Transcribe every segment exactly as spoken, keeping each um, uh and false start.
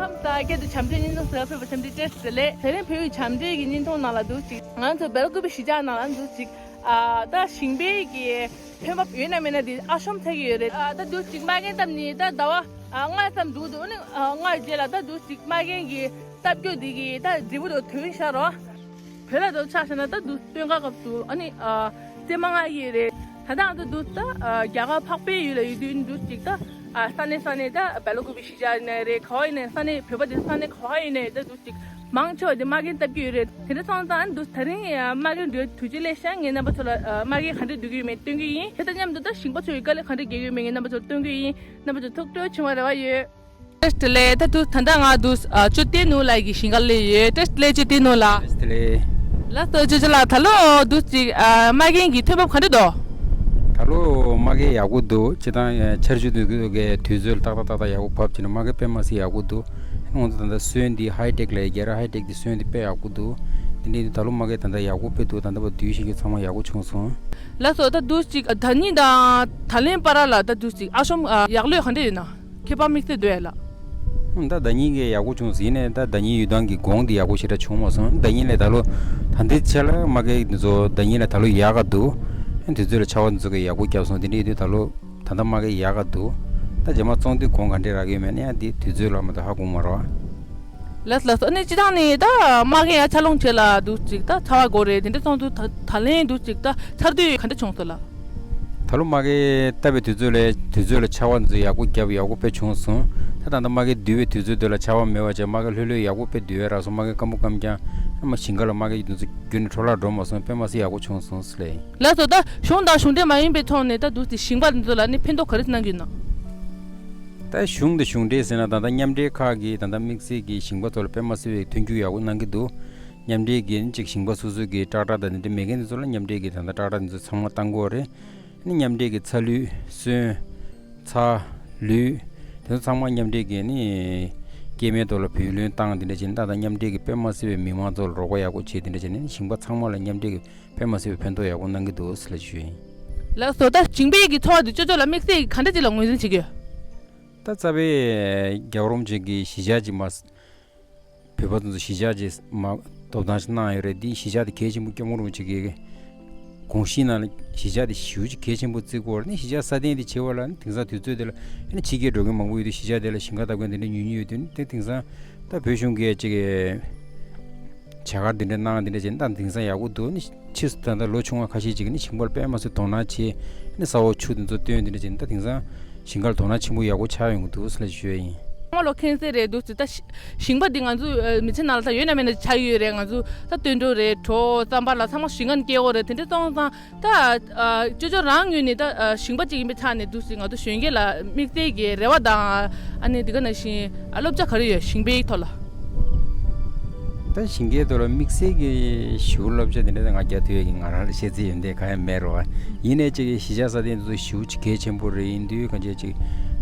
ད་སྐད་དུ་བྱམས་བརྩེའི་བརྙན་ཐུང་གསར་ཕུད་པ་བྱམས་བརྩེ་བཀྲ་ཤིས་བདེ་ལེགས། དེ་རིང་བོད་ཀྱི་བྱམས་བརྩེ་གི་བརྙན་ཐུང་ནང་ལ་འདུག་ཅིག་ང་ཚོ་སྦེལ་ཀོབ་གཞིས་ཆགས་ནང་ལ་འདུག་ཅིག་ཨ་ད་ཞིང་པའི་གི་ཐོན་འབབ་ཡོད་ན་མེད་ན་དེ་ཨ་ཤོམ་ཚ་གི་ཡོད་རེད། ཨ་ད་འདུག་ཅིག་མ་རྒན་བཏབ་ནི་ད་ཟླ་བ་ཨ་ལྔ་ཙམ་འདུག་འདུག་ཨ་ནི་ཨ་ལྔ་རྗེས་ལ་ད་འདུག་ཅིག་མ་རྒན་གི་བཏབ་རྒྱུ་དེ་གི་ད་འབྲས་བུ་དེ་ཐོན་ཤག་རོ། བོད་ལ་དུ་ཆ་བཞག་ན་ད་འདུག་སྟོན་ཁ་སྐབས་སུ་ཨ་ནི་ཨ་རྩེད་མ་ང་ཡི་རེད། ད་ལྟ་ང་ཚོ་འདུག་ད་ཨ་རྒྱ་གར་འཕགས་པའི་ཡུལ་ལ་ཡོད་དུས་འདུག་ཅིག་ད་ཨ་ས་གནས་ས་གནས་ད་སྦེལ་ཀོབ་གཞིས་ཆགས་ནས་རེད། ག་བ་ཡིན་ནས་ས་གནས་བོད་པ་དེ་ས་གནས་ག་བ་ཡིན་ནས་ད་འདུག་ཅིག་མང་ཆེ་བ་དེ་མ་རྒན་བཏབ་ཀྱི་ཡོད་རེད། དེ་འདྲ་སོང་ཙང་ཨ་ནི་འདུག་ད་རིང་ཡ་མ་རྒན་འདྲ་དུས་ཚོད་སླེབས་ཤག་ངས་རྣམ་པ་ཚོ་ལ་ཨ་མ་རྒན་ག་འདྲ་འདུག་གི་ཡོད་མེད་སྟོན་གི་ཡིན། དེ་ལྟར་མཉམ་དུ་ད་ཞིང་པ་ཚོ་ཡི་དཀའ་ལས་ག་འདྲ་རྒྱག་གི་ཡོད་མེད་ངས་རྣམ་པ་ཚོར་སྟོན་གི་ཡིན། རྣམ་པ་ཚོ་ཐུགས་སྤྲོ་བྱུང་བ་རེ་བ་ཡོད། བཀྲ་ཤིས་བདེ་ལེགས། ད་དུ་ད་ལྟ་ང་དུ་ཨ་ཅོ་ཏེ་ནུ་ལགས་ཀྱི་ཞིང་ཁ་སླེབས་ཡོད། བཀྲ་ཤིས་བདེ་ལེགས་ཅོ་ཏེ་ནུ་ལགས། བཀྲ་ཤིས་བདེ་ལེགས། ལགས་སོ་ཅོ་ཅོ་ལགས། ད་ལོ་དུ་ཅིག་ཨ་མ་རྒན་གྱི་ཐོན་འབབ་ག་འདྲ་འདུག་ད་ལོ་མ་རྒན་ཡག་པོ་འདུག་སྤྱིར་བཏང་ཆར་ཆུ་དུས་ཀྱི་དུས་ཚོད་ལ་ཏག་ཏག་ཏག་ཏག་ཡག་པོ་བབས་ཀྱི་ན་མ་རྒན་དཔེ་མ་སྲིད་ཡག་པོ་འདུག་ང་ཚོ་ད་ལྟ་སོན་འདི་ཧའི་ཊེག་ལ་རྒྱ་ར་ཧའི་ཊེག་འདི་སོན་འདི་དཔེ་ཡག་པོ་འདུག་དེ་འདྲའི་ད་ལོ་མ་རྒན་ད་ལྟ་ཡག་པོ་དཔེ་འདུག་ད་ལྟ་བར་དུས་ཤིག་གི་ཚང་མ་ཡག་པོ་བྱུང་སོང་། ལགས་སོ། ད་དུ་ཅིག་ད་ནི་དང་ད་ལན་བར་ལ་ད་དུ་ཅིག་ཨ་ཤོམ་ཨ་ཡག་ལོས་ག་འདྲ་ཡོད་ན། ཁྱད་པར་དམིགས་བསལ་འདུག་ཨེ་ལགས། ད་ཟླ་ཉིན་གྱི་ཡག་པོ་བྱུང་ཟིན་ནས་ད་ཟླ་ཉིན་ཡུལ་ཐང་གི་གོང་འདི་ཡག་པོ་ཞེ་དྲག་བྱུང་མ་སོང་། ཟླ་ཉིན་ལས་ད་ལོ་ད་འདི་ཆ་ལ་མ་གི་འདི་ཚོ་ཟླ་ཉིན་ལས་ད་ལོ་ཡག་ག་འདུག་དུས་ཚོད་ལ་ཆར་པ་འདི་ཚོ་གི་ཡག་པོ་བརྒྱབ་སོང་། དེ་འདྲ་ཡིན་དུས་ད་ལོ་ད་ལྟ་མ་གི་ཡག་ག་འདུག་ད་རྗེས་མ་བཙོང་དུས་གོང་ག་འདྲ་རག་གི་ཡོད་མེད་ནས་ཡང་འདི་དུས་ཚོད་ལ་མ་གཏོགས་ཧ་གོ་མ་རེད་པ། ལགས་ལགས་སོ། ཨ་ནི་སྤྱིར་བཏང་ནི་ད་མ་གི་ཡང་ཆར་ལོང་བྱེད་ལ་འདུག་ཅིག་ད་ཚ་བ་འགོར་རེད། དེ་འདྲ་སོང་དུས་ད་ད་ལན་འདུག་ཅིག་ད་ཆར་དུས་ག་འདྲ་བྱུང་སོང་ལགས། ད་ལོ་མ་གི་བཏབ་པའི་དུས་ཚོད་ལས་དུས་ཚོད་ལ་ཆར་པ་འདི་ཚོ་ཡག་པོ་བརྒྱབ་ཡག་པོ་དཔེ་བྱུང་སོང་། ད་ད་ལྟ་མ་གི་འདུས་པའི་དུས་ཚོད་དེ་ལ་ཆར་པ་མེད་པ་བྱས་མ་གི་ལྷོད་ལྷོད་ཡག་པོ་དཔེ་འདུས་པའི་རག་སོང་། མ་གི་སྐམ་པོ་སྐམ་རྐྱང་ཨ་མ་ཞིང་ཁ་ལ་མ་གི་འདི་ཚོ་རྒྱུན་ནས་འཕྲོ་བརླག་འགྲོ་མ་སོང་། དཔེ་མ་སྲིད་ཡག་པོ་བྱུང་སོང་ཟེར་ལེ། ལགས་སོ། ད་གཞུང་དང་གཞུང་འབྲེལ་མ་ཡིན་པའི་ཐོག་ནས་ད་འདུག་སྟེ་ཞིང་པ་འདི་ཚོ་ལ་ནི་ཕན་ཐོགས་ག་རེ་གནང་གི་ཡོད་ན། ད་གཞུང་དང་གཞུང་འབྲེལ་ཟེར་ན་ད་ལྟ་མཉམ་འབྲེལ་ཁག་གིས་ད་ལྟ་དམིགས་བསལ་གྱི་ཞིང་པ་ཚོ་ལ་དཔེ་མ་སྲིད་པའི་མཐུན་འགྱུར་ཡག་པོ་གནང་གི་འདུག་མཉམ་འབྲེལ་གྱིས་ནི་ཅིག་ཞིང་པ་སོ་སོ་གི་ཊེག་ཊར་དང་དེ་འདྲ་མེད་མཁན་དེ་ཚོ་ལ་མཉམ་འབྲེལ་གྱིས་ད་ལྟ་ཊེག་ཊར་དེ་ཚོ་ཚང་མ་བཏང་གི་ཡོད་རེད། ནི་མཉམ་འབྲེལ་གྱིས་ཚ་ལུད་སོན་ཚྭ་ལུད་དེ་ཚོ་ཚང་མ་མཉམ་འབྲེལ་གྱིས་ནི་སྐྱེད་མེད་ཐོག་ལ་བུ་ལོན་བཏང་དེ་འདྲ་བྱས་ནས་ད་ལྟ་མཉམ་འབྲེལ་གྱིས་དཔེ་མ་སྲིད་པའི་མི་མང་ཚོ་ལ་རོགས་པ་ཡག་པོ་བྱས་དེ་འདྲ་བྱས་ནས་ནི་ཞིང་པ་ཚང་མ་ལ་མཉམ་འབྲེལ་གྱིས་དཔེ་མ་སྲིད་པའི་ཕན་ཐོགས་ཡག་པོ་གནང་གི་འདུག་ཟེར་ལབ་ཞུ་ཡིན། ལགས་སོ། ད་ཞིང་པའི་གི་འཚོ་བ་དེ་ཅོ་ཅོ་ལ་དམིགས་བསལ་གྱིས་ག་འདྲ་ཅིག་ལ་ངོས་འཛིན་བྱེད་ཀྱི་ཡོད། ད་རྩ་བའི་རྒྱལ་བ་རིན་པོ་ཆེ་གི་གཞིས་ཆགས་ཅིག་མ། བོད་པ་ཚོ་གཞིས་ཆགས་ཅིག་མ་ཐོབ་ཐང་ཞིག་གནང་ཡོད་རེད། འདི་གཞིས་ཆགས་དེ་གལ་ཆེན་པོ་སྐྱབས་མགོན་རིན་པོ་ཆེ་གི་དགོངས་གཞི་ནང་ལ་གཞིས་ཆགས་དེ་ཞེ་པོ་ཅིག་གལ་ཆེན་པོ་བརྩི་གི་ཡོད་རེད། ནི་གཞིས་ཆགས་སྲ་བརྟན་དེ་བྱེད་པ་ལ་ནི་དེང་སང་དུས་ཚོད་དེ་ལ་ནི་ཕྱི་རྒྱལ་འགྲོ་མཁན་མང་པོ་ཡོད་དུས་གཞིས་ཆགས་དེ་ལ་ཞིང་ཁ་བཏབ་མཁན་དེ་འདྲ་ཉུང་ཉུང་ཡོད་དུས་ནི་དེ་དེང་སང་ད་བོད་གཞུང་གིས་ཅིག་བྱ་དགའ་འདི་འདྲ་གནང་། འདི་འདྲ་བྱས་ན་ད་དེང་སང་ཡག་པོ་འདུག་ནི་ཕྱིས་སུ་ད་ལྟ་ལོ་ཆུང་བ་ཁ་ཤས་ཅིག་གིས་ནི་ཞིང་པར་དཔེ་མ་སྲིད་དོ་སྣང་བྱས། ནི་ས་འོག་ཆུ་འདི་ཚོ་བཏོན། འདི་འདྲ་བྱས་ན་ད་དེང་སང་ཞིང་ཁར་དོ་སྣང་ཆེན་པོ་ཡག་པོ་ཆགས་ཡོང་གི་འདུག་ཟེར་ལབ་ཞུ་ཡ་ཡིན། ཚང་མ་ལོ་ཁེངས་སེ་རེད་འདུག་ཟེར། ད་ཞིང་པ་འདི་ང་ཚོ་མི་ཚེ་ནང་ལ་ད་ཡོད་ན་མེད་ན་ཆགས་ཡོད་རེད། ང་ཚོ་ད་སྟོན་འགྲོ་རེད། གྲོ་རྩམ་པ་ལ་ཚང་མ་ཞིང་ཁ་ནས་སྐྱེལ་འོ་རེད། དེ་འདྲ་སོང་ཙང་ད་ཅོ་ཅོ་རང་ངོས་ནས་ད་ཞིང་པ་ཅིག་ཡིན་པའི་ཆ་ནས་འདུག་ཟེར། ང་ཚོ་གཞོན་སྐྱེས་ལ་དམིགས་བསལ་གྱི་རེ་བ་དང་ཨ་ནི་འདི་ག་ནང་བཞིན་བསླབ་བྱ་ག་རེ་ཡོད་ཞིང་པའི་ཐོག་ལ། ད་ཞིང་ཁའི་ཐོག་ལ་དམིགས་བསལ་གྱི་ཞེ་པོ་བསླབ་བྱ་དེ་འདྲ་ང་རྒྱག་ཐུབ་ཡས་ཀྱི་ང་རང་ལ་བཤད་རྩིས་ཡོན་ཏན་གང་ཡང་མེད་རོ། ཡིན་ནའི་ཅིག་གཞིས་ཆགས་སྲ་བརྟན་དེ་ཚོ་ཞེ་པོ་ཅིག་གལ་ཆེན་པོ་རེད། ཡིན་དུས་གང་བྱས་ཅིག་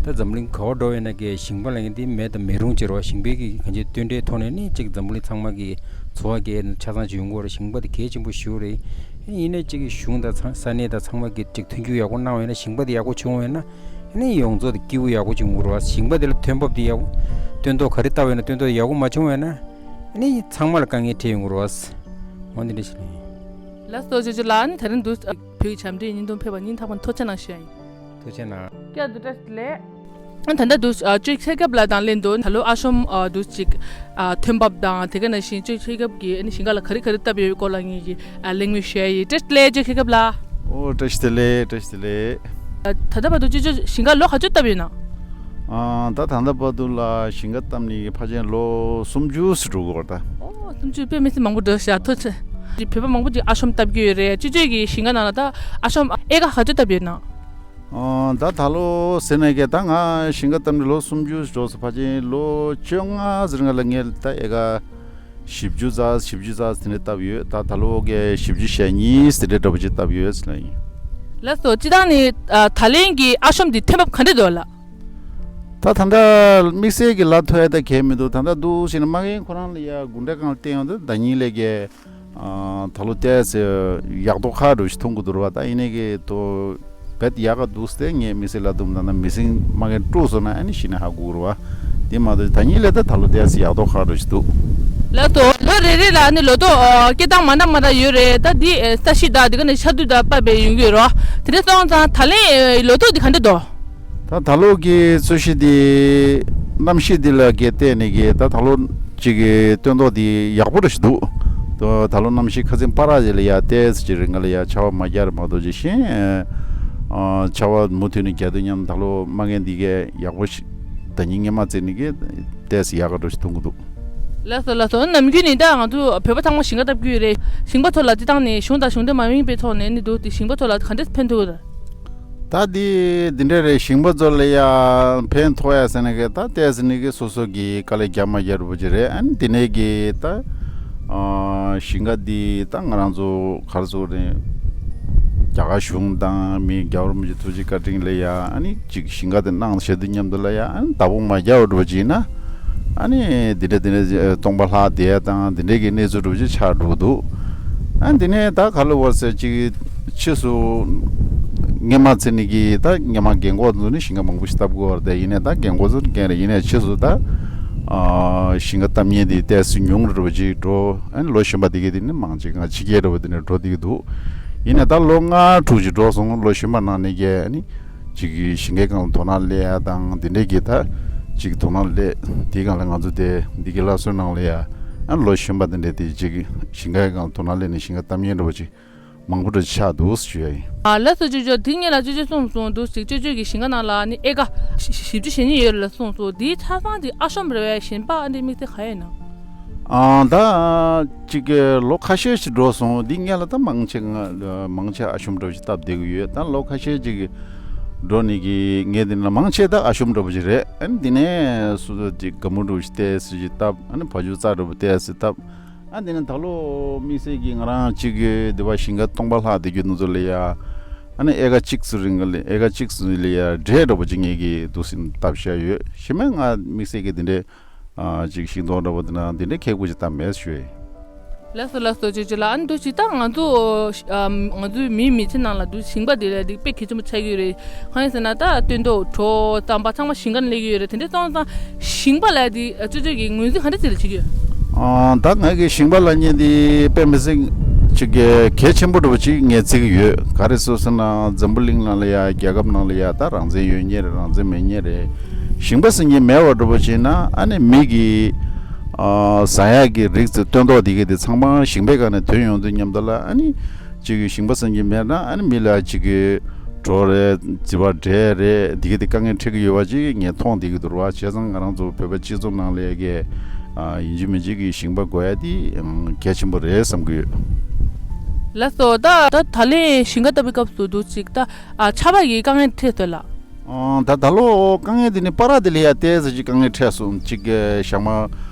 ད་འཛམ་གླིང་ག་བར་འགྲོ་ཡོད་ན་གི་ཞིང་པ་ལ་ངས་འདི་མེད་དང་མེད་རུང་ཅིག་རོ། ཞིང་པའི་གི་གང་བྱས་མཐུན་འབྲེལ་ཐོག་ནས་ནི་ཅིག་འཛམ་གླིང་ཚང་མ་གི་འཚོ་བ་སྐྱེལ་ཆ་ཚང་ཅིག་ཡོང་གི་རེད། ཞིང་པ་དེ་གལ་ཆེན་པོ་ཞེ་པོ་རེད། ཡིན་ནའི་ཅིག་གཞུང་དང་ཚང་ས་གནས་དང་ཚང་མ་གི་ཅིག་མཐུན་འགྱུར་ཡག་པོ་གནང་བ་ཡིན་ན་ཞིང་པ་དེ་ཡག་པོ་བྱུང་བ་ཡིན་ན། ནི་ཡོངས་རྫོགས་དེ་སྐྱིད་པོ་ཡག་པོ་ཅིག་ཡོང་གི་རེད་བ། ཞིང་པ་དེ་ལ་ཐོན་འབབ་དེ་ཡག་པོ་སྟོན་ཐོག་ག་རེ་བཏབ་ཡོད་ན་སྟོན་ཐོག་ཡག་པོ་མ་བྱུང་བས་ན་ནི་ཚང་མ་ལ་དཀའ་ངལ་འཕྲད་ཡོང་གི་རེད་བ། འོ་འདི་འདྲ་ཞིག་རེད། ལགས་སོ། ཅོ་ཅོ་ལགས། ནི་ད་རིང་འདུག་བོད་ཀྱི་བྱམས་བརྩེའི་བརྙན་ཐུང་ཕེབས་པ་སྙིང་ཐག་པ་ནས་ཐུགས་རྗེ་གནང་ཞུ་ཡ་ཡིན། ཐུགས་རྗེ་གནང་། སྐྱབས་འདུག་བཀྲ་ཤིས་བདེ་ལེགས། ད་ལྟ་འདུག་ཅོ་ཆེ་སྐྱབས་ལགས་དང་ལེན་འདུག་ད་ལོ་ཨ་ཤོམ་འདུག་ཅིག་ཐོན་འབབ་དང་དེ་ག་ནང་བཞིན་ཅོ་ཆེ་སྐྱབས་ཀྱིས་ཨ་ནི་ཞིང་ཁ་ལ་ག་རེ་ག་རེ་བཏབ་ཡོད་སྐོར་ལ་ངེད་ཀྱིས་གླེང་མོལ་ཞུ་ཡ་ཡིན། བཀྲ་ཤིས་བདེ་ལེགས་ཅོ་ཆེ་སྐྱབས་ལགས། ཨོ་བཀྲ་ཤིས་བདེ་ལེགས། བཀྲ་ཤིས་བདེ་ལེགས། ད་ལྟ་བར་དུ་ཅོ་ཅོ་ཞིང་ཁ་ལོ་ག་ཚོད་བཏབ་ཡོད་ན། ཨ་ད་ད་ལྟ་བར་དུ་ལ་ཞིང་ཁ་བཏབ་ནས་ཕལ་ཆེར་ལོ་སུམ་ཅུ་ཙམ་འགྲོ་གི་ཡོད་རེད་ད། ཨོ་སུམ་ཅུ་དཔེ་མི་སྲིད་མང་པོ་འགྲོ་ཤག་ཐུགས་རྗེ་ཆེ། བོད་པ་མང་པོ་ཅིག་ཨ་ཤོམ་བཏབ་ཀྱི་ཡོད་རེད། ཅོ་ཅོ་གི་ཞིང་ཁ་ནང་ལ་ད་ཨ་ཤོམ་ཨེ་ཀ་ག་ཚོད་བཏབ་ཡོད་ན། ཨ་ད་ད་ལོ་ཟེར་ནས་ཀྱི་ད་ང་ཞིང་ཁ་བཏབ་ནས་ལོ་སུམ་ཅུ་འགྲོ་སོང་། ཕལ་ཆེར་ལོ་བཅོ་ལྔ་ཟེར་ང་ལ་ངས་ད་ཨེ་ཀ་བཞི་བཅུ་ཙམ་བཞི་བཅུ་ཙམ་དེ་འདྲ་བཏབ་ཡོད། ད་ད་ལོ་གི་བཞི་བཅུ་ཞེ་གཉིས་དེ་འདྲ་འདྲ་པོ་ཅིག་བཏབ་ཡོད་ཟེར་ལ་ཡིན། ལགས་སོ། སྤྱིར་བཏང་ནི་ཨ་ད་ལན་གྱི་ཨ་ཤོམ་འདི་ཐོན་འབབ་ག་འདྲ་འདུག་ལགས། ད་ད་ལྟ་དམིགས་བསལ་གྱི་ལ་ཐོ་ཡ་ད་གས་མི་འདུག་ད་ལྟ་འདུག་ཟེར་ན་མ་རྒན་ཁོ་རང་ལ་ཡ་དགུན་ཁ་སྒང་ལ་བལྟས་ཡོང་དུས་ཟླ་ཉིན་ལས་ཀྱི་ཨ་ད་ལོ་ཏོག་ཙམ་ཡག་ཏོག་ཁ་འདྲ་ཞིག་མཐོང་གི་འདུག་ར་བ། ད་ཡིན་ནའི་གི་དོ་བེད་ཡག་ག་འདུག་སྟེ་ངས་དམིགས་བསལ་ལ་འདུག་ད་ལྟ་མི་སེང་མ་རྒན་དཀྲུགས་སོང་ན་ཨ་ནི་ཤི་ན་ཧ་གོ་གི་ར་བ། དེ་མ་གཏོགས་ད་ཉིད་ལས་ད་ད་ལོ་ཏོག་ཙམ་ཡག་ཐོག་ཁག་འགྲོ་ཞིག་འདུག། ལགས་སོ། ལོ་རེ་རེ་ལ་ནི་ལོ་ཏོག་ཨ། སྐྱེ་སྟངས་མ་འདྲ་མ་འདྲ་ཡོད་རེད། ད་འདི་ཨ། ས་གཞི་དང་འདི་ག་ནས་ཆར་དུས་དང་བབས་པའི་ཡོང་གི་ཡོད་རེད་བ། དེ་འདྲ་སོང་ཙང་ད་ལན་ལོ་ཏོག་འདི་ག་འདྲ་འདུག། ད་ད་ལོ་གི་ཚོད་གཞི་འདི་གནམ་གཤིས་འདི་ལ་གི་བལྟས་ནས་གི་ད་ད་ལོ་ཅིག་གི་སྟོན་ཐོག་འདི་ཡག་པོ་རེ་ཞིག་འདུག། ད་ད་ལོ་གནམ་གཤིས་ཁ་སང་པ་ར་ཅིག་ལ་ཡ་ཏོག་ཙམ་ཅིག་རིང་ལ་ཡ་ཆར་པ་མ་རྒྱག་རེད་མ་གཏོགས་ཅིག་གཞན་ཨ། ཆར་པ་མུ་མཐུད་ནས་རྒྱག་དུས་མཉམ་ད་ལོ་མ་གི་འདི་གི་ཡག་པོ་ཞིག་ད་ཉིན་སྔོན་མ་བརྩིས་ནས་གི་ཏོག་ཙམ་ཡག་ག་འགྲོ་ཞིག་མཐོང་གི་འདུག། ལགས་སོ་ལགས་སོ། ནམ་རྒྱུན་ནས་ད་ང་ཚོ་བོད་པ་ཚང་མ་ཞིང་ཁ་བཏབ་ཀྱི་ཡོད་རེད། ཞིང་པ་ཚོ་ལ་སྤྱིར་བཏང་ནས་གཞུང་དང་གཞུང་འབྲེལ་མ་ཡིན་པའི་ཐོག་ནས་ནི་འདུག་དེ་ཞིང་པ་ཚོ་ལ་ག་འདྲས་ཕན་ཐོགས་ཡོད། ད་འདི་འདི་འདྲས་རེད། ཞིང་པ་ཚོ་ལ་ཡ་ཕན་ཐོགས་ཡ་ཟེར་ན་གི་ད་ཏོག་ཙམ་ནི་གི་སོ་སོ་གི་དཀའ་ལས་རྒྱག་མ་རྒྱག་རུ་པོ་ཅིག་རེད། ཨ་ནི་འདི་ནས་གི་ད་ཨ། ཞིང་ཁ་འདི་ད་ང་རང་ཚོ་ག་རེ་ཟེར་དགོས་རེད། རྒྱ་གར་གཞུང་དང་མི་རྒྱལ་བ་རིན་པོ་ཆེ་ཐུགས་རྗེ་བཀའ་དྲིན་ལ་ཡ་ཨ་ནི་ཅིག་ཞིང་ཁ་དེ་གནང་བྱེད་དུས་མཉམ་དུ་ལ་ཡ་ཨ་ནི་བདག་པོ་མ་རྒྱག་པ་འགྲོ་བ་ཅིག་ཡིན་ན་ཨ་ནི་འདི་འདྲ་འདི་འདྲ་སྟོང་པ་ལྷག་བསྡད་ཡ་དང་འདི་འདྲའི་གི་གནས་ཚུལ་འགྲོ་བ་ཅིག་ཆགས་འགྲོ་གི་འདུག། ཨ་འདི་ནས་ད་ག་ལ་བར་ཟེར་ཅིག་ཕྱིས་སུ་སྔོན་མ་ཚེ་ནི་གི་ད་སྔོན་མ་རྒན་གོག་ཚོ་ནི་ཞིང་ཁ་མང་པོ་ཞིག་བཏབ་དགོས་པ་རེད། ད་ཡིན་ནའི་ད་རྒན་གོག་ཚོ་རྒན་རེད། ཡིན་ནའི་ཕྱིས་སུ་ད་ཨ་ཞིང་ཁ་བཏབ་མཁན་དེ་ཏོག་ཙམ་ཉུང་རུ་འགྲོ་བ་ཅིག་འགྲོ། ཨ་ནི་ལོ་གཞོན་པ་དེ་གའི་དེ་ནི་མང་ཆེ་ང་ཕྱི་རྒྱལ་འགྲོ་བ་དེ་ནས་འགྲོ་བསྡད་ཀྱི་འདུག། ཡིན་ནའི་ད་ལོ་ལྔ་དྲུག་ཅིག་འགྲོ་སོང་། ལོ་གཞོན་པ་ནང་ནས་ཀྱི་ཨ་ནི་ཅིག་གི་ཞིང་ཁའི་སྒང་ལ་དོ་སྣང་སླེབས་ཡ་དང་དེ་འདྲས་ཀྱི་ད་ཅིག་དོ་སྣང་སླེབས། དེའི་སྒང་ལ་ང་ཚོ་དེ་འདི་གའི་སླར་གསོའི་ནང་ལ་ཡ་ཨ་ནི་ལོ་གཞོན་པ་དེ་འདྲས་དེ་ཅིག་ཞིང་ཁའི་སྒང་ལ་དོ་སྣང་སླེབས་ནས་ཞིང་ཁ་བཏབ་མཁན་འདྲ་བོ་ཅིག་མང་པོ་འདྲ་ཆགས་འདུག་ཞུ་ཡ་ཡིན། ཨ་ལགས་སོ། ཅོ་ཅོ་དེ་སྔོན་ལ་ཅོ་ཅོས་གསུངས་སོང་འདུག་ཅིག་ཅོ་ཅོ་གི་ཞིང་ཁ་ནང་ལ་ནི་ཨེ་ཀ་བཞི་བཅུ་ཞེ་གཉིས་ཡོད་རེད་ལ་གསུངས་སོང་། དེའི་ཆ་ཚང་དེ་ཨ་ཤོམ་རེད་པས། གཞན་པ་ཨ་འདྲའི་དམིགས་བསལ་ག་ཡོད་ན། ཨ་ད་ཅིག་ལོ་ཁ་ཤས་ཤིག་འགྲོ་སོང་། འདི་སྔོན་ལ་ད་མང་ཆེ་ང་མང་ཆེ་ཨ་ཤོམ་འདྲ་བོ་ཞིག་བཏབ་བསྡད་ཀྱི་ཡོད། ད་ལོ་ཁ་ཤས་ཅིག་འགྲོ་ནས་ཀྱི་ངས་འདི་ན་མང་ཆེ་ད་ཨ་ཤོམ་འདྲ་བོ་ཞིག་རེད། ཨ་ནི་འདི་ནས་སོ་སོ་ཅིག་སྒ་སྨུག་འདྲ་བོ་ཞིག་ཏོག་ཙམ་ཞིག་བཏབ། ཨ་ནི་བ་ཕྱུགས་རྩྭ་འདྲ་བོ་ཏོག་ཙམ་བཏབ། ཨ་འདི་ནས་ད་ལོ་དམིགས་བསལ་གྱི་ང་རང་གཅིག་གི་འདི་བ་ཞིང་ཁ་སྟོང་པ་ལྷག་བསྡད་རྒྱུ་ནང་ཚོ་ལ་ཡ། ཨ་ནི་ཨེ་ཀ་གཅིག་ཙམ་རིང་ལ་ཨེ་ཀ་གཅིག་ཙམ་ལ་ཡ་འབྲས་འདྲ་བོ་ཅིག་ངེད་ཀྱིས་འདུག་སེ་བཏབ་བཞག་ཡོད། གཞན་མ་ང་དམིགས་བསལ་གྱི་འདི་འདྲའི་ཨ་ཅིག་ཤིང་ཏོག་འདྲ་བོ་འདི་ན་འདི་འདྲའི་ཁེག་པོ་ཅིག་བཏབ་མེད་ཞུ་ཡ་ཡིན། ལགས་སོ་ལགས་སོ། ཅོ་ཅོ་ལགས། ཨ་ནི་འདུག་ཅིག་ད་ང་ཚོ་ཨ་ང་ཚོའི་མིའི་མི་ཚེ་ནང་ལ་འདུག་ཞིང་པ་འདི་ལ་འདི་དཔེ་གལ་ཆེན་པོ་ཆགས་ཀྱི་ཡོད་རེད། གང་ཡིན་ཟེར་ན་ད་སྟོན་ཐོག་གྲོ་རྩམ་པ་ཚང་མ་ཞིང་ཁ་ནས་སླེབས་ཀྱི་ཡོད་རེད། དེ་འདྲ་སོང་ཙང་ཞིང་པ་ལ་དེ་ཅོ་ཅོ་གིས་ངོས་འཛིན་ག་འདྲ་ཅིག་ལ་བྱེད་ཀྱི་ཡོད། ཨ་ད་ང་གི་ཞིང་པ་ལབ་མཁན་དེ་དཔེ་མི་སྲིད་ཅིག་གལ་ཆེན་པོ་འདྲ་པོ་ཅིག་ངས་བརྩི་གི་ཡོད། ག་རེ་ཟེར་ཟེར་ན་འཛམ་བུ་གླིང་ནང་ལ་ཡ་རྒྱལ་ཁབ་ནང་ལ་ཡ་ད་རང་བཙན་ཡོད་མཁན་རེད། རང་བཙན་མེད་མཁན་རེད། ཞིང་པ་ཟེར་མཁན་མེད་པ་འདྲ་པོ་བྱས་ན་ཨ་ནི་མི་གི་ཨ་ཟ་ཡག་གི་རིགས་ཚོ་སྟོན་ཐོག་དེ་གི་དེ་ཚང་མ་ཞིང་པའི་སྒང་ནས་ཐོན་ཡོང་དུས་མཉམ་དུ་ལ་ཨ་ནི་ཅིག་གི་ཞིང་པ་ཟེར་མཁན་མེད་ན་ཨ་ནི་མི་ལ་ཅིག་གི་གྲོ་རེད། རྩི་བ་འབྲས་རེད། འདི་གི་དེ་དཀའ་ངལ་འཕྲད་ཀྱི་ཡོད་པ་ཅིག་ངས་མཐོང་བསྡད་ཀྱི་འདུག་ར། བྱས་ཙང་ང་རང་ཚོ་བོད་པ་སྤྱི་ཚོགས་ནང་ལ་ཡ་གི་ཨ་ཡིན་གཅིག་མིན་གཅིག་གི་ཞིང་པ་དགོས་ཡ་དེ་ཨང་གལ་ཆེན་པོ་རེད་བསམ་གྱི་ཡོད། ལགས་སོ། ད་ད་ད་ལན་ཞིང་ཁ་བཏབ་པའི་སྐབས་སུ་འདུག་ཅིག་ད་ཨ་ཆར་པ་གི་དཀའ་ངལ་འཕྲད་སོང་ལགས། ཨང་ད་ད་ལོ་དཀའ་ངལ་དེ་ནི་པ་ར་དེ་ལ་ཡ་ཏོག་ཙམ་ཅིག་དཀའ་ངལ་འཕྲད་སོང་། ཅིག་གི་ཞག་མ་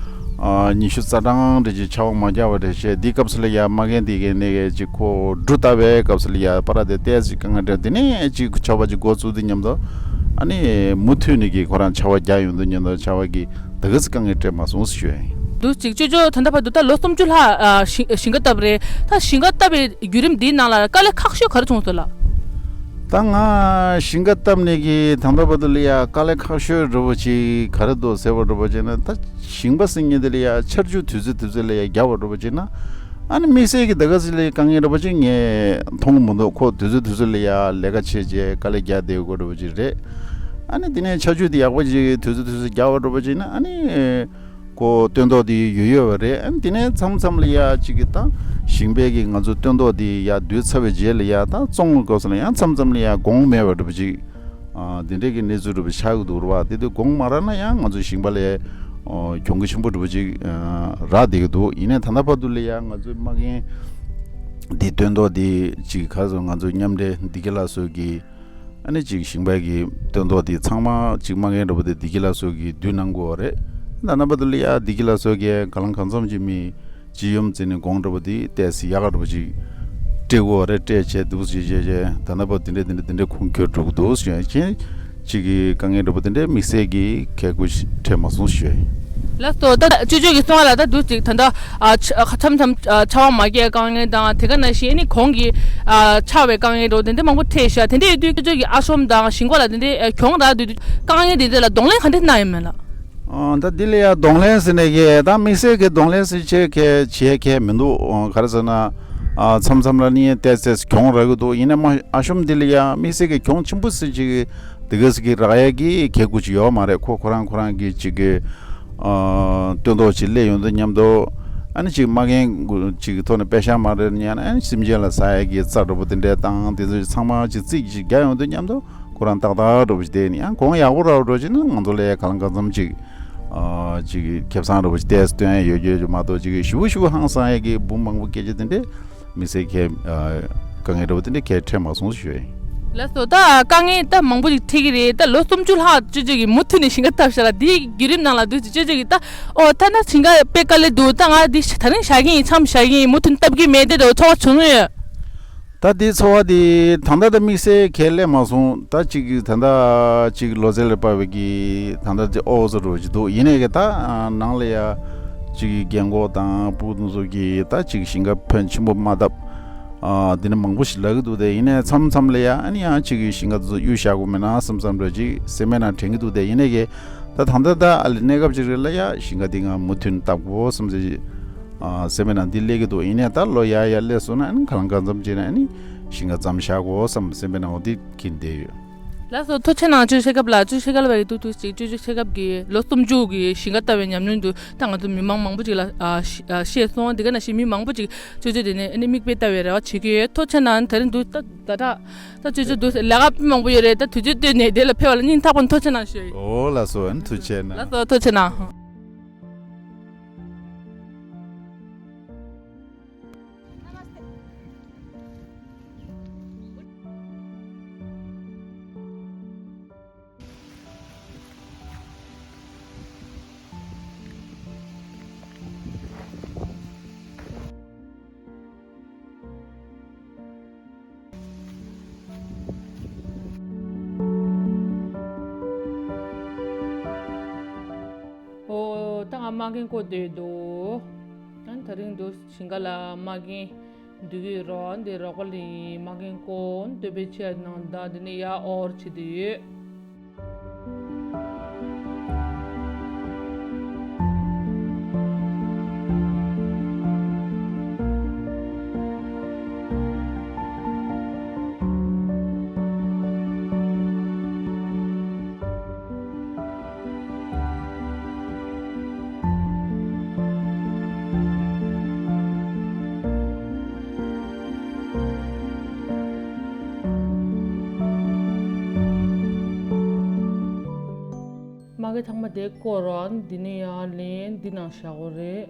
ཨ་ཉི་ཤུ་རྩ་གྲངས་འདྲ་ཅིག་ཆར་པ་མ་རྒྱག་པ་འདྲ་བྱས། འདི་སྐབས་སུ་ལ་ཡ་མ་རྒན་དེ་གའི་ནས་གའི་ཅིག་ཁོ་འབྲུ་བཏབ་པའི་སྐབས་སུ་ལ་ཡ་པ་ར་དེ་ཏོག་ཙམ་དཀའ་ངལ་འཕྲད། དེ་ནས་ཅིག་ཆར་པ་ཅིག་འགོ་བཙུགས་དུས་མཉམ་དུ་ཨ་ནི་མུ་མཐུད་ནས་ཀྱི་ཁོ་རང་ཆར་པ་རྒྱག་ཡོང་དུས་མཉམ་དུ་ཆར་པ་གིས་ད་ག་ཙམ་དཀའ་ངལ་སྤྲད་མ་སོང་ཞུ་ཡ་ཡིན། འདུག་ཅིག་ཅོ་ཅོ་ད་ལྟ་བར་དུ་ད་ལོ་སུམ་ཅུ་ལྷག་ཨ་ཞིང་ཞིང་ཁ་བཏབ་རེད། ད་ཞིང་ཁ་བཏབ་པའི་བརྒྱུད་རིམ་འདིའི་ནང་ལ་དཀའ་ལས་ཁག་ཤོས་ག་རེ་བྱུང་སོང་ལགས། ད་ང་ཞིང་ཁ་བཏབ་ནས་ཀྱི་ད་ལྟ་བར་དུ་ལ་ཡ་དཀའ་ལས་ཁག་ཤོས་འདྲ་པོ་ཅིག་ག་རེ་འདུག་ཟེར་བ་འདྲ་པོ་བྱས་ན། ད་ཞིང་པ་ཟེར་མཁན་དེ་ལ་ཡ་ཆར་ཆུ་དུས་ཚོད་དུས་ཚོད་ལ་ཡ་རྒྱག་པ་འདྲ་པོ་བྱས་ན་ཨ་ནི་དམིགས་བསལ་གྱི་ད་ག་ཟེར་ལ་དཀའ་ངལ་འདྲ་པོ་ཅིག་ངས་མཐོང་གི་མི་འདུག། ཁོ་དུས་ཚོད་དུས་ཚོད་ལ་ཡ་ལས་ཀ་བྱས་རྗེས་དཀའ་ལས་རྒྱག་བསྡད་དགོས་འདྲ་པོ་ཅིག་རེད། ཨ་ནི་དེ་ནས་ཆར་ཆུ་དེ་ཡག་པོ་ཅིག་དུས་ཚོད་དུས་ཚོད་རྒྱག་པ་འདྲ་པོ་བྱས་ན་ཨ་ནི། ཁོ་སྟོན་ཐོག་དེ་ཡོད་ཡོད་པ་རེད། ཨ་ནི་དེ་ནས་མཚམས་མཚམས་ལ་ཡ་གཅིག་གི་ད་ཞིང་པའི་གི་ང་ཚོ་སྟོན་ཐོག་དེ་ཡ་བསྡུས་ཚར་བའི་རྗེས་ལ་ཡ་ད་བཙོང་བའི་སྐབས་སུ་ལ་ཡང་མཚམས་མཚམས་ལ་ཡ་གོང་མེད་པ་འདྲ་པོ་ཅིག་ཨ་དེ་འདྲས་ཀྱི་གནས་ཚུལ་འདྲ་པོ་ཆགས་ཀྱི་འདུག་ར་བ། དེ་དུས་གོང་མ་རག་ན་ཡང་ང་ཚོ་ཞིང་པ་ལ་ཨ་གྱོང་གུད་ཆེན་པོ་འདྲ་པོ་ཅིག་ཨ་རག་བསྡད་ཀྱི་འདུག། ཡིན་ནའི་ད་ལྟ་བར་དུ་ལ་ཡ་ང་ཚོའི་མ་རྒན་འདི་སྟོན་ཐོག་འདི་ཅིག་ག་ཚོད་ང་ཚོ་མཉམ་འབྲེལ་བདེ་སྐྱིད་ལགས་ཚོ་གི་ཨ་ནི་ཅིག་ཞིང་པའི་གི་སྟོན་ཐོག་དེ་ཚང་མ་ཅིག་མ་རྒན་འདྲ་པོ་དེ་བདེ་སྐྱིད་ལགས་ཚོ་གིས་བསྡུ་གནང་དགོས་པ་རེད། ད་ནང་པ་དུ་ལ་ཡ་བདེ་སྐྱིད་ལགས་ཚོ་གིས་ག་ལང་གང་འཚམ་ཅིག་མི་སྤྱི་ཡོམ་བརྩིས་ནས་གོང་འདྲ་པོ་དེ་ཏོག་ཙམ་ཡག་ག་འདྲ་པོ་ཅིག་སྤྲད་དགོས་པ་རེད། སྤྲད་བྱས་འདུག་ཅིག་བྱས་བྱས་ད་ནང་པ་དེ་འདྲས་དེ་འདྲས་དེ་འདྲས་ཁུངས་འཁྱོལ་འགྲོ་གི་འདུག་ཞུ་ཡ་ཅིག་གི་དཀའ་ངལ་འདྲ་པོ་དེ་འདྲས་དམིགས་བསལ་གྱི་ཁག་པོ་ཞིག་འཕྲད་མ་སོང་ཞུ་ཡ་ཡིན། ལགས་སོ། ད་ཅོ་ཅོ་གིས་གསུངས་པ་ལ་ད་འདུག་ཅིག་ད་ལྟ་ཨ་ཆ་མཚམས་མཚམས་ཨ་ཆར་པ་མ་རྒྱག་དཀའ་ངལ་དང་དེ་ག་ནང་བཞིན་ཨ་ནི་གོང་གི་ཨ་ཆར་པའི་དཀའ་ངལ་འདྲ་པོ་དེ་འདྲ་མང་པོ་འཕྲད་ཤག། དེ་འདྲ་ཡོད་དུས་ཅོ་ཅོ་གིས་ཨ་ཤོམ་དང་ཞིང་པ་ལ་དེ་འདྲ་ཨ་གྱོང་རག་དུས་དཀའ་ངལ་དེ་འདྲ་ལ་གདོང་ལེན་ག་འདྲ་གནང་ཡོད་མེད་ལགས། ཨ། ད་འདི་ལ་ཡ་གདོང་ལེན་ཟེར་ནས་ཀྱི་ད་དམིགས་བསལ་གྱི་གདོང་ལེན་ཟེར་ཆེད་ཀྱི་བྱེད་མཁན་མི་འདུག། ཨ། ག་རེ་ཟེར་ན། ཨ། མཚམས་མཚམས་ལ་ནི་ཏོག་ཙམ་གྱོང་རག་གི་འདུག། ཡིན་ནའི་མ་ཨ་ཤོམ་འདི་ལ་ཡ་དམིགས་བསལ་གྱི་གྱོང་ཆེན་པོ་ཟེར་ཅིག་དེ་ག་ཟེར་གྱི་རག་ཡ་གི་ཁེ་གུ་ཅིག་ཡོད་མ་རེད། ཁོ་ཁོ་རང་ཁོ་རང་གི་ཅིག་གི། ཨ། སྟོན་ཐོག་ཅིག་སླེབས་ཡོང་དུས་མཉམ་དུ། ཨ་ནི་ཅིག་མ་རྒན་ཅིག་གི་ཐོག་ནས་པེ་ཤག་མ་རེད་ཉན་ཨ་ནི་སེམས་ཅན་ལ་ཟ་ཡ་གི་རྩྭ་འདྲ་པོ་དེ་འདྲས་བཏང་དེ་ཚོ་ཚང་མ་ཅིག་རྩིས་ཅིག་རྒྱག་ཡོང་དུས་མཉམ་དུ། ཁོ་རང་ཏག་ཏག་འདྲ་པོ་ཞིག་བསྡད་ནི་ཡང་གོང་ཡག་པོ་རག་འགྲོ་ཅིག་ན་ང་ཚོ་ལ་ཡ་གང་ལ་གང་འཚམ་ཅིག། ཨ། ཅིག་ཁེ་བཟང་འདྲ་པོ་ཞིག་ཏོག་ཙམ་སྟོན་ཡ་ཡོད་རྒྱུ་མ་གཏོགས་ཅིག་ཞུ་བ་ཞུ་བ་ཧང་སང་ཡ་གི་འབུ་མང་པོ་སྐད་ཆ་དེ་འདྲས་མི་ཟེར་མཁན། ཨ། དཀའ་ངལ་འདྲ་པོ་དེ་འདྲས་གལ་འཕྲད་མ་སོང་ཞུ་ཡ་ཡིན། ལགས་སོ། ད་དཀའ་ངལ་ད་མང་པོ་ཞིག་འཕྲད་ཀྱི་རེད། ད་ལོ་སུམ་ཅུ་ལྷག་ཅོ་ཅོ་གི་མུ་མཐུད་ནས་ཞིང་ཁ་བཏབ་བཞག་ལ་འདིའི་བརྒྱུད་རིམ་ནང་ལ་དུས་ཅོ་ཅོ་གི་ད་ཨོ་ད་ན་ཞིང་ཁ་དཔེ་དཀའ་ལས་འདུག། ད་ང་འདི་ད་རིང་བཞག་གི་ཡིན། མཚམས་བཞག་གི་ཡིན། མུ་མཐུད་བཏབ་ཀྱི་མེད་དེ་འདྲ་ཚོར་བ་བྱུང་ཡོད། ད་དེ་ཚོར་བ་དེ་ད་ལྟ་ད་དམིགས་བསལ་གལ་སླེབས་མ་སོང་། ད་ཅིག་ད་ལྟ་ཅིག་ལོ་ཙཱ་ལ་དཔག་པའི་གི་ད་ལྟ་དེ་ཨོ་ཟེར་རོ་ཅིག་འདུག། ཡིན་ནའི་གི་ད་ནང་ལ་ཡ་ཅིག་རྒན་གོག་དང་སྤུ་གུ་དེ་ཚོ་གི་ད་ཅིག་ཞིང་ཁ་ཕོན་ཆེན་པོ་མ་བཏབ། ཨ། དེ་ནི་མང་པོ་ཞིག་ལབ་གི་འདུག། དེ་ཡིན་ནའི་མཚམས་མཚམས་ལ་ཡ་ཨ་ནི་ཡང་ཅིག་གི་ཞིང་ཁ་དེ་ཚོ་གཡུག་བཞག་དགོས་མེད་ན་བསམ་བསམ་འདྲ་ཅིག་སེམས་པའི་ནང་དྲན་གི་འདུག། དེ་ཡིན་ནའི་གི་ད་ད་ལྟ་ད་ཨ་ལི་གནས་སྐབས་ཅིག་རེད་ལ་ཡ་ཞིང་ཁ་དེ་ང་མུ་མཐུད་བཏབ་དགོས་བསམ་ཟེར། ཨ། སེམས་པའི་ནང་འདི་སླེབས་ཀྱི་འདུག། ཡིན་ནའི་ད་ལོ་ཡར་ཡར་སླེབས་སོང་ན་ཨ་ནི་གང་ལ་གང་འཚམ་བྱས་ན་ཨ་ནི་ཞིང་ཁ་མཚམས་བཞག་དགོས་བསམ་སེམས་པའི་ནང་འོ་འདི་གིན་བསྡད་ཡོད། ལགས་སོ། ཐུགས་རྗེ་གནང་། ཅོ་ཅོ་ཤེས་རྒྱབ་ལ་ཅོ་ཅོ་ཤེས་རྒྱབ་ལ་བའི་ཏུ་ཏུ་ཅིག་ཅོ་ཅོ་ཤེས་རྒྱབ་ཀྱི་ལོ་སུམ་ཅུ་གི་ཞིང་ཁ་ལྟ་བའི་ཉམས་མྱོང་དུ་ད་ང་ཚོ་མི་མང་མང་པོ་ཅིག་ལ་ཨ་ཤ་ཨ་བཤད་སོང་། དེ་ག་ནང་བཞིན་མི་མང་པོ་ཅིག་ཅོ་ཅོ་དེ་ནས་ཨ་ནི་མིག་དཔེ་ལྟ་བའི་རེ་བ་བྱེད་ཀྱི་ཡོད། ཐུགས་རྗེ་གནང་། དེ་རིང་འདུག་ད་ད་ད་ད་ཅོ་ཅོ་འདུག་ལས་ཀ་མང་པོ་ཡོད་རེད། ད་དུས་ཚོད་བཏོན་ནས་དེ་ལ་ཕེབས་པ་ལ་སྙིང་ཐག་པ་ནས་ཐུགས་རྗེ་གནང་ཞུ་ཡི། ཨོ་ལགས་སོ། ཨ་ནི་ཐུགས་རྗེ་གནང་། ལགས་སོ། ཐུགས་རྗེ་གནང་། ཨོ། ད་ང་མ་རྒན་སྐོར་བསྡད་འདུག། ཨ་ནི་ད་རིང་འདུག་ཞིང་ཁ་ལ་མ་རྒན་འདུག་གི་རོགས། འདི་རོགས་པ་ལ་ཡིན། མ་རྒན་སྐོར་འདོད་པའི་ཆེད་ནང་ད་འདི་ནས་ཡར་ཨོར་བྱེད་དུ་ཡོད། མ་གི་ཐང་མ་དེ་བསྐོར་རོགས། འདི་ནས་ཡར་ལེན། འདི་ནང་བཞག་གོ་རེད།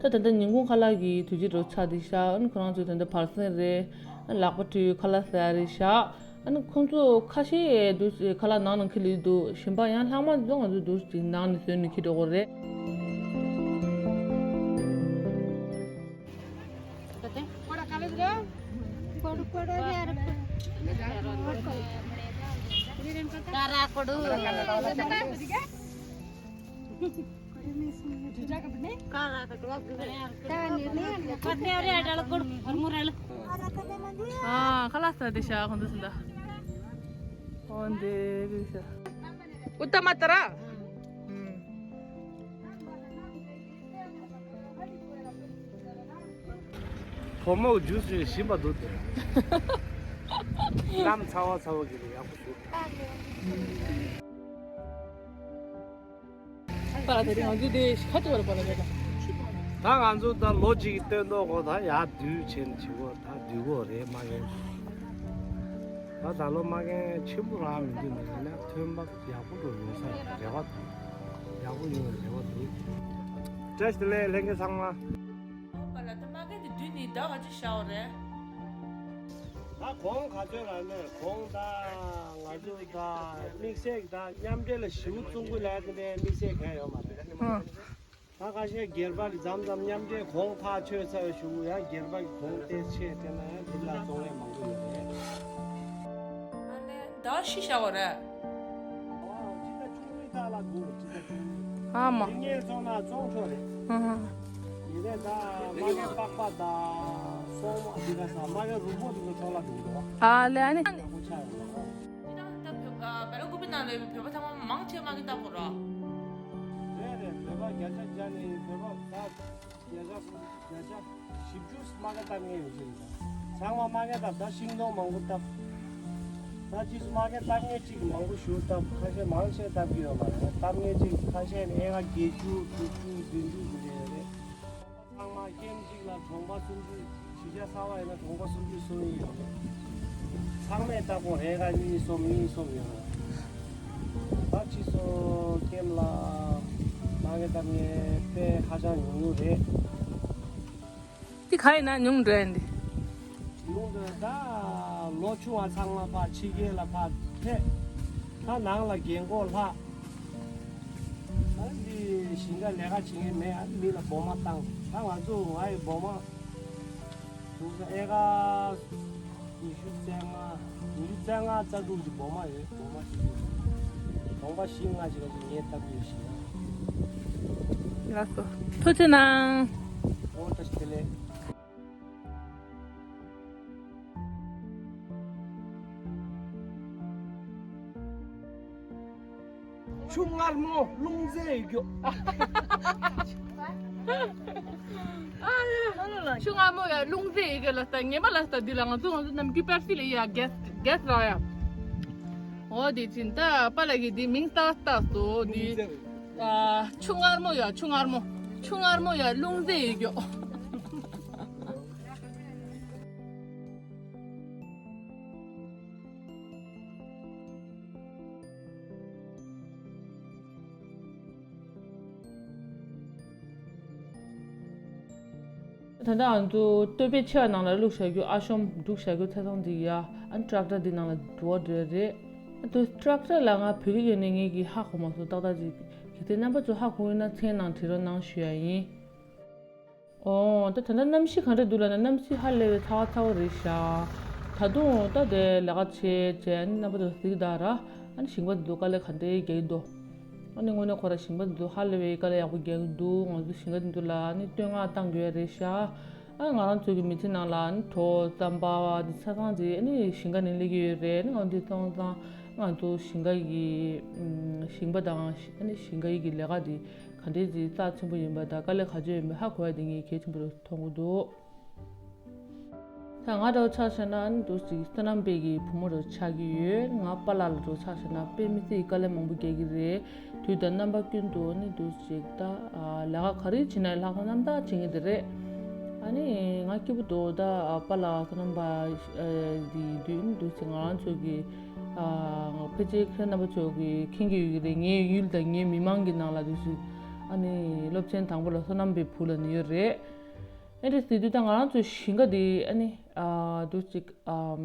ད་ད་ལྟ་ཉིན་གུང་ཁ་ལག་གི་དུས་ཚོད་འགྲོ་ཚར་དེ་ཤག། ཨ་ནི་ཁོ་རང་ཚོ་ད་ལྟ་བར་སེང་རེད། ཨ་ནི་ལག་པ་བཀྲུས་ཁ་ལག་ཟ་ཡ་རེད་ཤག། ཨ་ནི་ཁོང་ཚོ་ཁ་ཤས་འདུག་ཁ་ལག་ནང་ནང་འཁྱེར་ལེ་འདུག། གཞན་པ་ཡང་ལྷག་མ་འདུག། ང་ཚོ་འདུག་ཅིག་ནང་ནས་བཟོས་ནས་འཁྱེར་འགྲོ་གི་རེད། ཨ། ཁ་ལག་ཟ་དེ་ཤག་ཁོང་ཚོ་སུ་འདྲ། འོ་འདི་གི་ཤག། ཨུ་ཏ་མ་ཏ་ར། ཨུམ། བུ་མོ་ཇུས་ཞིམ་པ་འདུག་སྟེ། ལམ་ཚ་བ་ཚ་བ་གི་ལ་ཡག་པོ་ཞུ། པ་ལ་དེ་རིང་ང་ཚོ་དེ་ཁ་ཐུག་བར་པ་ལ་རེད་ད། ད་ང་ཚོ་ད་ལོ་གཅིག་གི་སྟོན་ཐོག་གོ་ད་ཡར་བསྡུས་བྱས་ནས་བྱེད་གོ་ད་བསྡུས་གོ་རེད་མ་ཡིན། ད་ད་ལོ་མ་རྒན་ཆེན་པོ་རང་མི་འདུག་ནས་ཡིན་ན་ཐོན་པ་ཡག་པོ་འགྲོ་ཡོང་ས་རེ་བ་འདུག། ཡག་པོ་ཡོང་རེ་བ་འདུག། བཀྲ་ཤིས་བདེ་ལེགས་ལྷན་རྒྱས་ཚང་མ། ཨོ་པ་ལ་ད་མ་རྒན་དེ་བསྡུས་ནས་ཟླ་བ་གཅིག་བཞག་པ་རེད། ད་གོང་ག་ཚོད་རག་ནས་གོང་ད་ང་ཚོ་ད་དམིགས་བསལ་ད་མཉམ་འབྲེལ་ལ་ཞིའུ་བཙོང་གི་ལས་དེ་འདྲའི་དམིགས་བསལ་གང་ཡོད་མ་རེད། ཨ། ད་ཁ་ཤས་སྒེར་པ་ལ་མཚམས་མཚམས་མཉམ་འབྲེལ་གོང་ཐག་ཆོད་ཚར་བའི་གཞུག་ཡང་སྒེར་པ་གི་གོང་ཏོག་ཙམ་ཆད་དེ་ན་ཡང་འདི་ལ་བཙོང་ཡས་མང་པོ་ཡོད་རེད། ཨ་ནི་ཟླ་བ་བཞི་བཞག་པ་རེད། ཨོ་ཅི་ད་ཆུང་རིགས་དག་ལ་དགོས་ཅི་ད་ཆུང་རིགས། ཨ་མ། དེ་ངས་བཙོང་ན་བཙོང་ཆོག་རེད། ཨ་ཧ། ཡིན་ནའི་ད་མ་གི་པགས་པ་དང་སོག་མ་འདི་ག་ས་མ་གི་རུས་པོ་འདི་ཚོ་ཆོག་ལ་འདུག་འགྲོ། ཨ་ལེ་ཨ་ནི། ཡག་པོ་ཆགས་ཡོད་རེད། ཅི་ད་ད་བེ་ཨ་བེ་ལ་ཀུ་པི། ནང་ལ་ཡོད་པའི་བོད་པ་ཚང་མ་མང་ཆེ་མ་གི་ལྟ་བུ་ར། རེད་རེད། བོད་པ་བརྒྱ་ཆ་བརྒྱ་ནི་བོད་པ་ད་བརྒྱ་ཆ་བརྒྱ་ཆ་བཞི་བཅུ་མ་གི་ལྟ་ངན་ཡོད་ཀྱི་རེད། ཚང་མ་མ་གི་ལྟ། ད་ཤིང་སྡོང་མང་པོ་ལྟ། ད་ཅི་སུ་མ་གི་ལྟ་ངན་གཅིག་མང་པོ་ཞུ་ལྟ། ཁ་ཤས་མང་ཆེ་ལྟ་གི་ཡོད་མ་རེད། ལྟ་ངན་གཅིག་ཁ་ཤས་ནི་ཨེ་ཀ་བརྒྱད་ཅུ་དྲུག་ཅུ་བདུན་ཅུ་ཟིན་གྱི་ཡོད་རེད། ཚང་མ་ཀེམ་གཅིག་ལ་གྲོང་པ་སུམ་ཅུ། གཞིས་ཆགས་གསར་པ་ཡིན་ན་གྲོང་པ་སུམ་ཅུ་སོ་གཉིས་ཡོད་རེད། ཚང་མས་ལྟ་དགོས་རེད། ཨེ་ཀ་གཉིས་གསུམ་གཉིས་གསུམ་ཡོད་རེད། ད་ཕྱིས་སུ་ཀེམ་ལ་མ་གི་ལྟ་ངན་དཔེ་ཧ་ཅང་ཉུང་ཉུང་རེད། འདི་ག་ཡིན་ན་ཉུང་འགྲོ་ཡ་འདི། ཉུང་འགྲོ་ད་ལོ་ཆུང་བ་ཚང་མ་ཕར་ཕྱི་རྒྱལ་ལ་ཕར་ཕེབས། ད་ནང་ལ་རྒན་འཁོགས་ལྷག་ཨ་འདི་ཞིང་ཁ་ལས་ཀ་བྱེད་མཁན་མེད། ཨ་མི་ལ་སྦོ་མ་བཏང་། ད་ང་ཚོ་ང་ཡི་སྦོ་མ་འདུག་ས་ཨེ་ཀ་ཉི་ཤུ་རྩ་ལྔ། ཉི་ཤུ་རྩ་ལྔ་རྩ་དྲུག་གི་སྦོ་མ་ཡོད། སྦོ་མ་ཞིག་ཡོད། གྲོང་པ་བཞི་ལྔ་ཞིག་ལ་ངས་བཏབ་ཡོད་ཞིང་ཁ། ལགས་སོ། ཐུགས་རྗེ་གནང་། ཨོ་བཀྲ་ཤིས་བདེ་ལེགས། ཆུ་མངར་མོ་རླུང་རྫས་ཡོད་རྒྱུ། ཆུ་མངར་མོ་ཡ་རླུང་རྫས་ཡོད་རྒྱུ་ལ་ལྟ། ངེས་མ་ལ་ལྟ། འདི་ལ་ང་ཚོ་ང་ཚོ་ནམ་རྒྱུན་པེབ་སི་ལ་ཡ་གེ་སི་གེ་སི་རག་ཡ། འོ་དེ་ཕྱིན་ད་པཱ་ལགས་ཀྱིས་འདི་མིང་བཏགས་བཏགས་སོ། འདི་ཨ་ཆུ་མངར་མོ་ཡ་ཆུ་མངར་མོ། ཆུ་མངར་མོ་ཡ་རླུང་རྫས་ཡོད་རྒྱུ། ད་ལྟ་ང་ཚོ་སྟོད་པའི་ཆེ་བ་ནང་ལ་བླུགས་བཞག་རྒྱུ། ཨ་ཤོམ་བསྒྲུགས་བཞག་རྒྱུ་ཆ་ཚང་འདི་ཡ། ཨ་ཊ་རེག་ཊར་འདི་ནང་ལ་འགྲོ་བ་འདྲ་རེད། ཨ་དུ་ཊ་རེག་ཊར་ལ་ང་བོད་སྐད་ཡོད་ནས་ངས་ཀྱི་ཧ་གོ་མ་སོང་ཏག་ཏག་ཅིག་གལ་ཏེ་རྣམ་པ་ཚོ་ཧ་གོ་ཡོད་ན་མཚན་ནང་བྲིས་རོགས་གནང་ཞུ་ཡ་ཡིན། ཨོ། ད་ད་ལྟ་གནམ་གཤིས་ག་འདྲ་འདུག་ལབ་ན། གནམ་གཤིས་ཧ་ལས་པའི་ཚ་བ་ཚ་བ་རེད་ཤག་ད་དུང་ད་དེ་ལས་ཀ་བྱས་བྱས་ཨ་ནི་རྣམ་པ་ཚོ་གཟིགས་དང་ར། ཨ་ནི་ཞིང་པ་འདི་ཚོ་དཀའ་ལས་ག་འདྲའི་རྒྱག་གི་འདུག་ཨ་ནི་དངོས་གནས་ཁོ་ར་ཞིང་པ་འདི་ཚོ་ཧ་ལས་པའི་དཀའ་ལས་ཡག་པོ་རྒྱག་གི་འདུག་ང་ཚོ་ཞིང་ཁ་འདི་ཚོ་ལ་ཨ་ནི་བསྟོད་བསྔགས་བཏང་དགོས་རེད་ཤག་ཨ་ང་རང་ཚོ་གི་མི་ཚེ་ནང་ལ་ཨ་ནི་གྲོ་རྩམ་པ་འདི་ཆ་ཚང་ཅིག་ཨ་ནི་ཞིང་ཁ་ནས་སླེབས་ཀྱི་ཡོད་རེད། ཨ་ནི་ང་འདི་སོང་ཙང་ང་ཚོ་ཞིང་ཁ་གི་ཨམ་ཞིང་པ་དང་ཨ་ནི་ཞིང་ཁ་ཡི་གི་ལས་ཀ་འདི་ག་འདྲའི་ཅིག་རྩ་ཆེན་པོ་ཡིན་པ་དང་དཀའ་ལས་ག་ཚོད་ཡིན་པ་ཧ་གོ་ཡ་དེ་ངས་གལ་ཆེན་པོ་རུ་མཐོང་གི་འདུག་ད་ང་འདྲ་བོ་ཆ་བཞག་ན་ཨ་ནི་འདུག་ཅིག་སོ་ནམ་པའི་གི་བུ་མོ་རུ་ཆགས་ཀྱི་ཡོད། ང་པཱ་ལགས་ལ་འདྲ་བོ་ཆ་བཞག་ན་དཔེ་མི་སྲིད་དཀའ་ལས་མང་པོ་རྒྱག་གི་རེད། དུས་དང་རྣམ་པ་ཀུན་ཏུ་ཨ་ནི་འདུག་ཅིག་ད་ཨ་ལས་ཀ་ག་རེ་བྱེད་ན་ལྷག་བསམ་རྣམ་དག་བྱེད་མཁན་དེ་རེད། ཨ་ནི་ང་སྐྱིད་པོ་འདུག་ད་ཨ་པཱ་ལགས་སོ་ནམ་པ་ཨ་དེ་དུས་ཨ་ནི་འདུག་ཅིག་ང་རང་ཚོ་གི་ཨ་ཕལ་ཆེར་ཁྱེད་རྣམ་པ་ཚོ་གི་མཁྱེན་གྱི་ཡོད་ཀྱི་རེད། ངའི་ཡུལ་དང་ངའི་མི་མང་གི་ནང་ལ་འདུག་ཅིག་ཨ་ནི་སློབ་ཆེན་དང་པོ་ལ་སོ་ནམ་པའི་བུ་ལབ་ནི་ཡོད་རེད། ཨེ་འདྲ་ཟེར་དུས་ད་ང་རང་ཚོའི་ཞིང་ཁ་འདི་ཨ་ནི་ཨ་འདུག་ཅིག་ཨམ་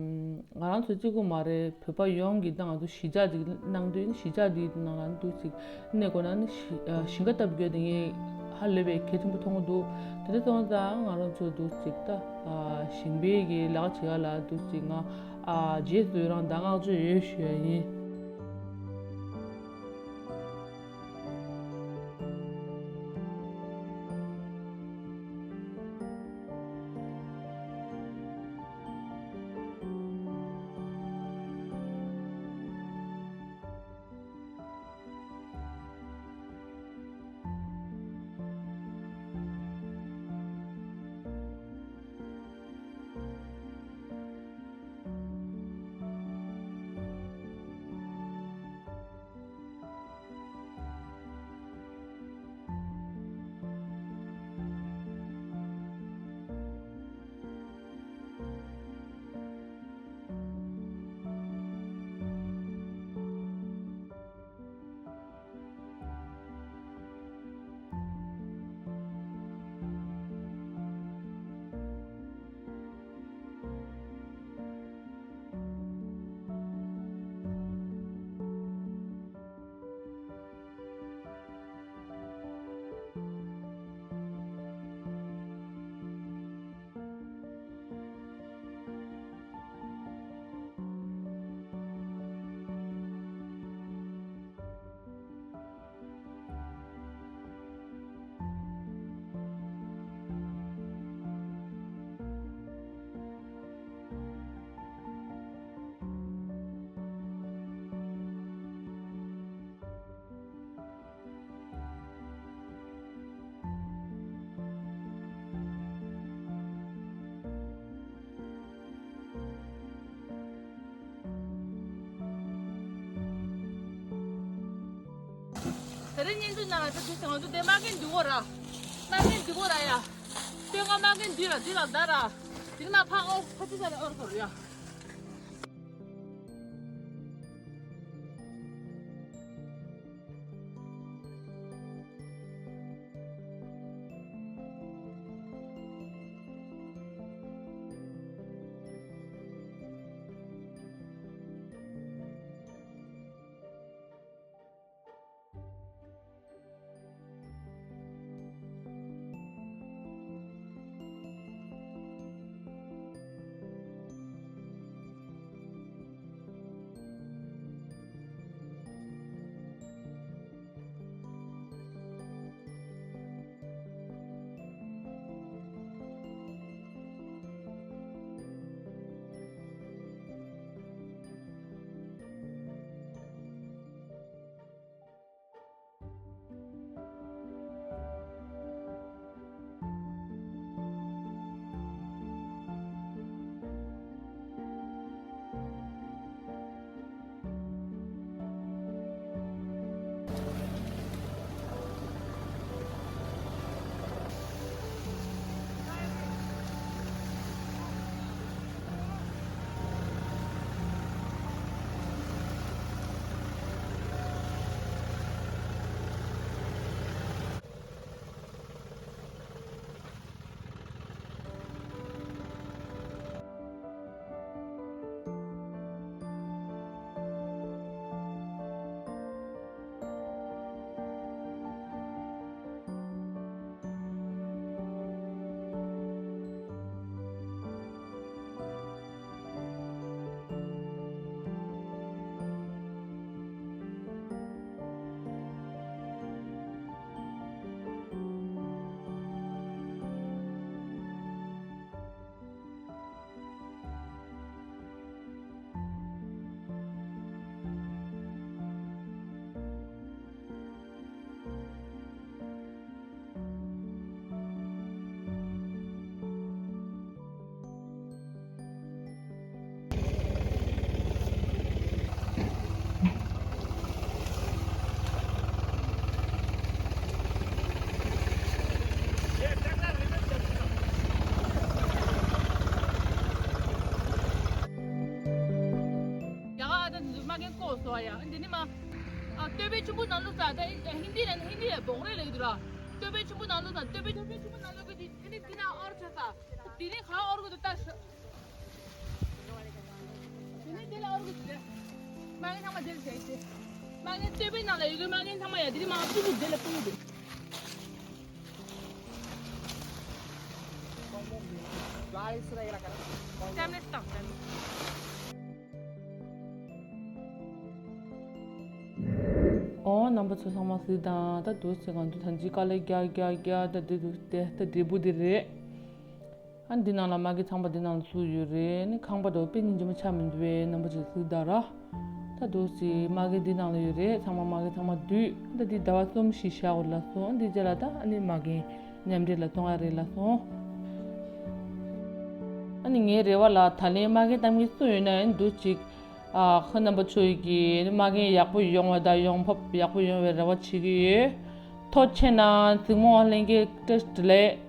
ང་རང་ཚོ་གཅིག་པུ་མ་རེད། བོད་པ་ཡོངས་ཀྱི་ད་ང་ཚོ་གཞིས་ཆགས་འདི་གནང་དུས་གཞིས་ཆགས་འདི་ནང་ལ་འདུག་ཅིག་གནས་དགོས་ན་ཨ་ནི་ཞི་ཨ་ཞིང་ཁ་བཏབ་དགོས་དེ་ངས་ཧ་ལས་པའི་གལ་ཆེན་པོ་མཐོང་གི་འདུག་དེ་འདྲ་སོང་ཙང་ང་རང་ཚོ་འདུག་ཅིག་ད་ཨ་ཞིང་པའི་གི་ལས་ཀ་བྱེད་ཡ་ལ་འདུག་ཅིག་ང་ཨ་རྗེས་སུ་ཡི་རང་དང་བསྔགས་བརྗོད་ཡོད་ཞུ་ཡ་ཡིན། རེ་བརྙན་ཐུང་ནང་ལ་ད་དུས་ང་ཚོ་དེ་མ་གིན་འདུག་གོ་ར། མ་གིན་འདུག་གོ་ར་ཡ། སྟོད་ང་མ་གིན་འདུག་ར་འདི་ལ་ད་ར། དེ་ནི་མ་ཕ་ཨོ་ཕ་ཅི་ས་ར་ཨོར་གོ་ར་ཡ། ཡ་ཨ་ད་འདི་མ་གན་ཀོ་སོ་ཡ། འདི་ནི་མ་ཨ་སྟོད་པའི་ཆུན་པོ་ནང་ལོ་ས་ད་ཧིན་དི་ལ་ཧིན་དི་ལ་བོག་རེ་ལེགས་འདུག་ར། སྟོད་པའི་ཆུན་པོ་ནང་ལོ་ས་སྟོད་པའི་སྟོད་པའི་ཆུན་པོ་ནང་ལོ་གི་འདི་ནི་འདི་ན་ཨོར་ཆ་ས། དེ་ནས་ག་ཨོར་གོ་དུ་ལྟ་ཤོག་དེ་ནས་དེ་ལ་ཨོར་གོ་དུ་ལ། མ་གན་ཚང་མ་དེ་ལ་བྱས་ཏེ། མ་གན་སྟོད་པའི་ནང་ལ་ཡོད་དུས་མ་གན་ཚང་མ་ཡ་དེ་ནས་མ་སྤུ་གུ་དེ་ལ་སྤུ་གུ་དེ། ལ་ཡི་སི་ར་ཡི་ལ་ཀ་ར། ཏེམ་ལེ་སྟག་ཏེམ། ཨོ་རྣམ་པ་ཚོ་ཚང་མ་གཟིགས་དང་། ད་འདུག་སེ་ང་ཚོ་ཐང་ཅིག་དཀའ་ལས་རྒྱག་རྒྱག་རྒྱག་ད་འདི་འདུག་སྟེ་ད་འབྲས་བུ་འདི་རེད། ཨ་འདི་ནང་ལ་མ་གི་ཚང་པ་འདི་ནང་ལ་བཙུགས་ཡོད་རེད། ནི་ཁང་པ་འདྲ་པོ་དཔེ་སྙིང་རྗེ་མོ་ཆགས་མི་འདུག་པས། རྣམ་པ་ཚོ་གཟིགས་དང་ར། ད་འདུག་སེ་མ་གི་འདི་ནང་ལ་ཡོད་རེད། ཚང་མ་མ་གི་ཚང་མ་འདུས། ད་འདི་ཟླ་བ་གསུམ་བཞི་བཞག་འོ་ལ་སོང་། འདི་རྗེས་ལ་ད་ཨ་ནི་མ་གི་མཉམ་འབྲེལ་ལ་གཏོང་ཡ་རེད་ལ་སོང་། ཨ་ནི་ངའི་རེ་བ་ལ་ད་ལན་མ་གི་གཏམ་གི་སུ་ཡོད་ན་ཡང་འདུག་ཅིག་ཨ་ཁོ་རྣམ་པ་ཚོ་ཡི་གི་ནི་མ་གི་ཡག་པོ་ཡོང་བ་དང་ཡོང་འབབ་ཡག་པོ་ཡོང་བའི་རེ་བ་བྱེད་ཀྱི་ཡོད། ཐུགས་རྗེ་གནང་། གཟིགས་མོ་ལྷན་རྒྱས་བཀྲ་ཤིས་བདེ་ལེགས།